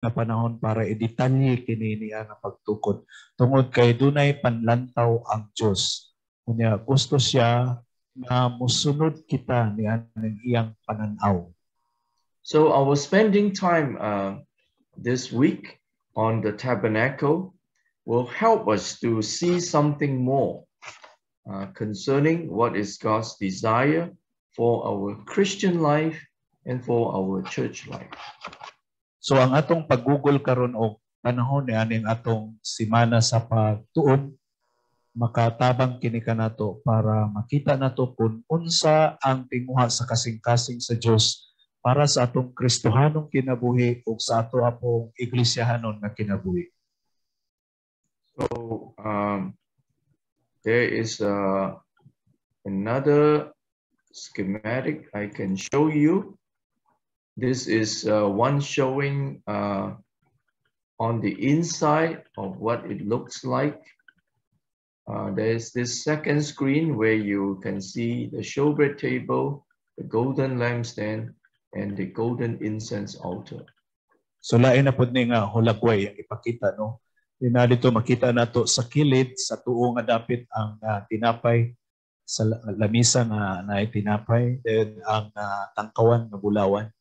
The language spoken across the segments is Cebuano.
Nga panahon para i-detalye kini niya nga pagtukod tungod kay dunay panlantaw ang Dios. Unya gusto siya nga mosunod kita niya ng iyang pananaw. So our spending time this week on the tabernacle will help us to see something more concerning what is God's desire for our Christian life and for our church life. So ang atong paggugol karon og panahon ni aning atong simana sa pagtuon makatabang kini kanato para makita nato kung unsa ang tinguha sa kasing-kasing sa Dios para sa atong Kristohanong kinabuhi ug sa ato apong iglesyahanon nga kinabuhi. So there is another schematic I can show you. This is one showing on the inside of what it looks like. There's this second screen where you can see the showbread table, the golden lampstand, and the golden incense altar. So lain na pud ni nga hulagway ang ipakita, no. Dina dito makita nato sa kilid sa tuo nga dapit ang tinapay sa lamisa nga naay tinapay, then ang tangkawan nga bulawan.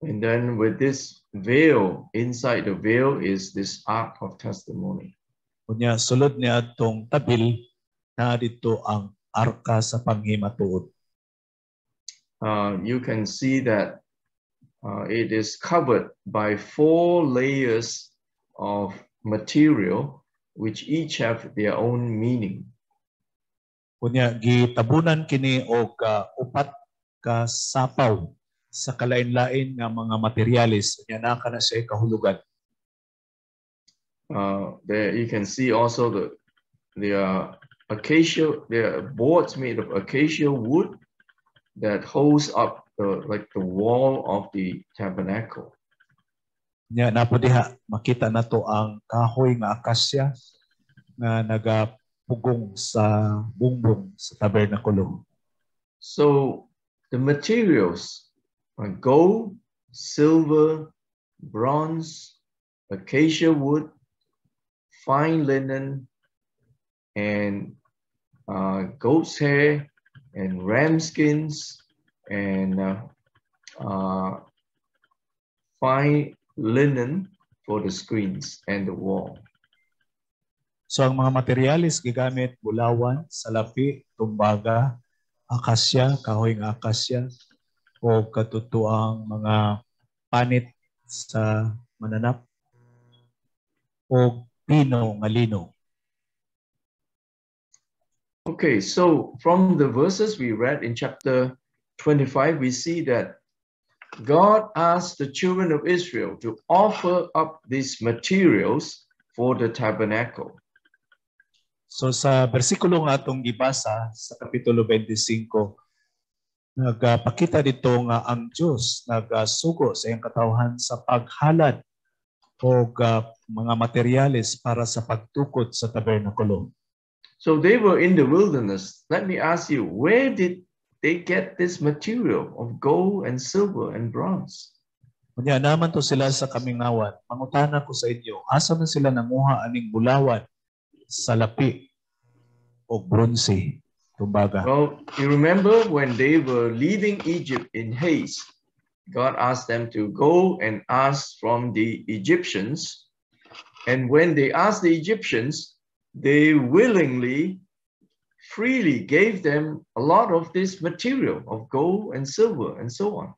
And then with this veil, inside the veil is this ark of testimony. Unya sulod niya atong tabil na dito ang arka sa panghimatuod. You can see that it is covered by four layers of material, which each have their own meaning. Unya gitabunan kini og upat ka sapaw sa kalain-lain nga mga materyales, unya naa kana siya kahulugan. There you can see also the acacia, there are boards made of acacia wood that holds up the like the wall of the tabernacle. Nya naa po diha makita nato ang kahoy nga akasya nga nagapugong sa bungbong sa tabernakulo. So the materials are gold, silver, bronze, acacia wood, fine linen, and goat's hair, and ram skins, and fine linen for the screens and the wall. So ang mga materyales gigamit: bulawan, salapi, tumbaga, akasya, kahoy nga akasya, o katutuang mga panit sa mananap o pino nga lino. Okay, so from the verses we read in chapter 25, we see that God asked the children of Israel to offer up these materials for the tabernacle. So sa bersikulo nga atong gibasa sa Kapitulo 25, nagapakita dito nga ang Dios nagasugo sa iyang katawhan sa paghalad og mga materyales para sa pagtukod sa tabernakulo. So they were in the wilderness. Let me ask you, where did they get this material of gold and silver and bronze? Unya naa man to sila sa kamingawan. Mangutana ko sa inyo, asa man sila nanguha aning bulawan, salapi o bronse, tumbaga? Well, you remember when they were leaving Egypt in haste, God asked them to go and ask from the Egyptians. And when they asked the Egyptians, they willingly, freely gave them a lot of this material of gold and silver and so on.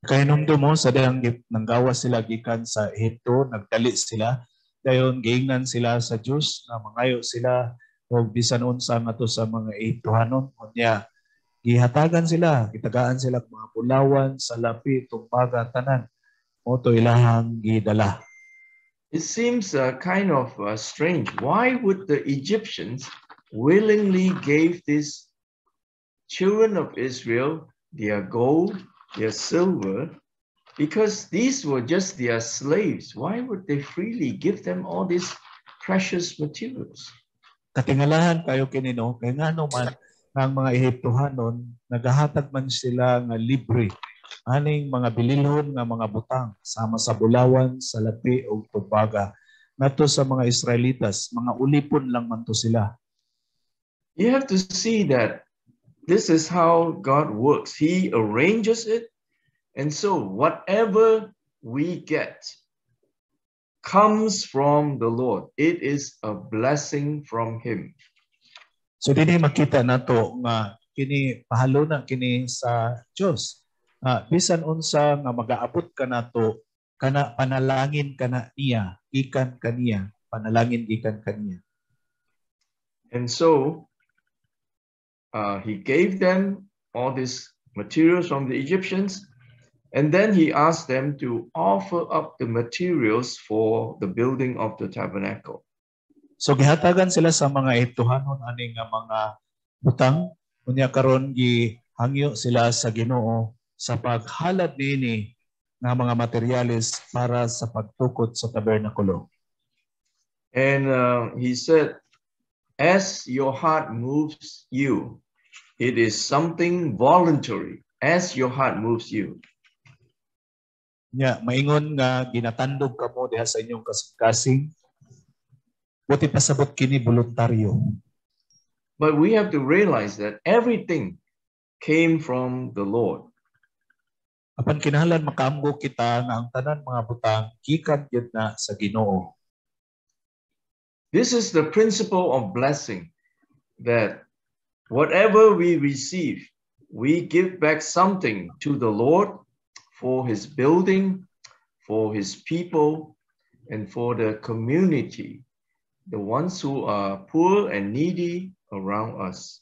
Kahinumdum mo sa dihang nanggawas sila gikan sa Ehipto, nagdali sila. Dayon giingnan sila sa Dios nga mangayo sila og bisan unsa ngadto sa mga Ehiptohanon. Unya gihatagan sila, gitagaan sila og mga bulawan, salapi, tumbaga, tanan. Mao to ilahang gidala. It seems kind of strange. Why would the Egyptians willingly gave these children of Israel their gold, their silver? Because these were just their slaves. Why would they freely give them all these precious materials? Katingalahan kayo kini, no, kay ngano man nga ang mga Ehiptohanon nagahatag man sila nga libre Aning mga bililhon nga mga butang sama sa bulawan, salapi ug tumbaga. Ngadto sa mga Israelitas, mga ulipon lang man to sila. You have to see that this is how God works. He arranges it. And so whatever we get comes from the Lord. It is a blessing from Him. So dinhi makita nato nga kini pahaluna kini sa Dios. Bisan unsa nga magaabot kanato, kana panalangin kana niya, gikan kaniya, panalangin gikan kaniya. And so he gave them all these materials from the Egyptians. And then he asked them to offer up the materials for the building of the tabernacle. So gihatagan sila sa mga Ehiptohanon ani nga mga butang, unya karon gihangyo sila sa Ginoo sa paghalad niini nga mga materyales para sa pagtukod sa tabernakulo. And he said, "As your heart moves you," it is something voluntary, as your heart moves you. Nya maingon nga ginatandog kamo diha sa inyong kasing-kasing. Buot ipasabot kini voluntaryo. But we have to realize that everything came from the Lord. Apan kinahanglan makaamgo kita nga ang tanan mga butang gikan gyud na sa Ginoo. This is the principle of blessing, that whatever we receive, we give back something to the Lord for his building, for his people, and for the community, the ones who are poor and needy around us.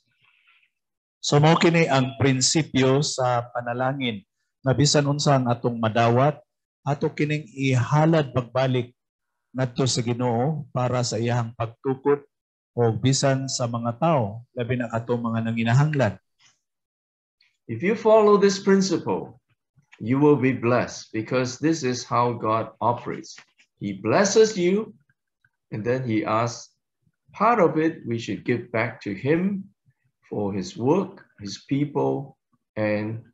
So mao kini ang prinsipyo sa panalangin nga bisan unsa ang atong madawat, ato kining ihalad pagbalik ngadto sa Ginoo para sa iyahang pagtukod o bisan sa mga tao, labi na katong mga nanginahanglan. If you follow this principle, you will be blessed because this is how God operates. He blesses you, and then he asks part of it we should give back to him for his work, his people, and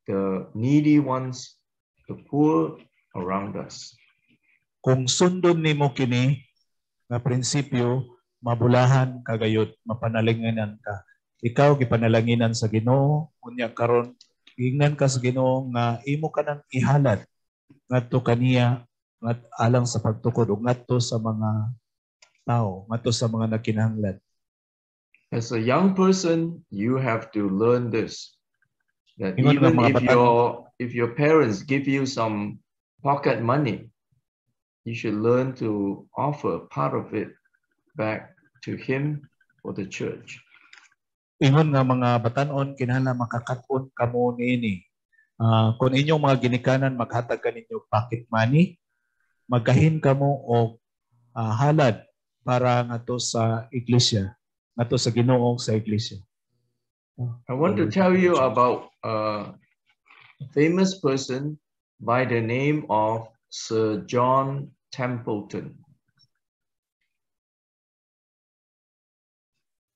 the needy ones, the poor around us. Kung sundon nimo kini nga prinsipyo, mabulahan ka gayud, mapanalanginan ka. Ikaw gipanalanginan sa Ginoo, unya karon giingnan ka sa Ginoo nga imo ka nang ihalad ngadto kaniya ngat alang sa pagtukod ug ngadto sa mga tao, ngadto sa mga nagkinahanglan. As a young person, you have to learn this. That Ingon nga even mga if batan- your parents give you some pocket money, you should learn to offer part of it back to him or the church. Ingon nga mga batan-on, kinahanglan makakat-on kamo niini. Kung inyong mga ginikanan maghatag kaninyo pocket money, magkahin kamo og halad para ngadto sa iglesia, ngadto sa Ginoo, sa iglesia. I want to tell you about a famous person by the name of Sir John Templeton.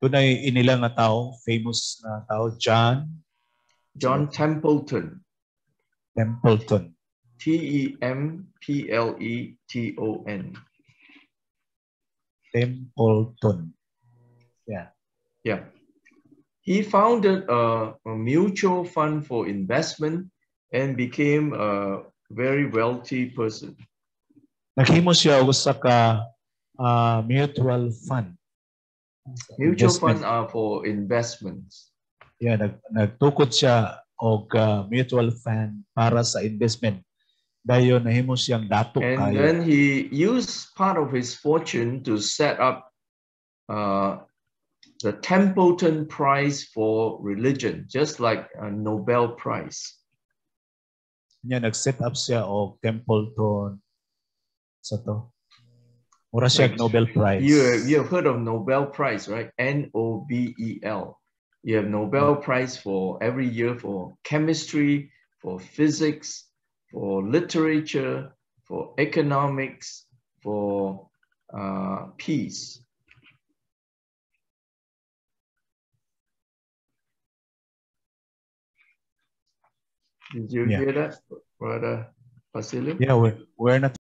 Dunay inila nga tao, famous na tao, John John Templeton. Templeton. Templeton. Templeton. Yeah. Yeah. He founded a mutual fund for investment and became a very wealthy person. Naghimo siya og usa ka mutual fund. Mutual Investment. Fund are for investments. Yeah, nagtukod siya og mutual fund para sa investment. Dayon nahimo siyang dato And kayo. Then he used part of his fortune to set up the Templeton Prize for Religion, just like a Nobel Prize. Niya nag-set up siya og Templeton sa to. Mura siya Like, Nobel Prize. You have heard of Nobel Prize, right? Nobel. You have Nobel Prize for every year for chemistry, for physics, for literature, for economics, for peace. Did you hear that, Brother Basilio? Yeah, we're not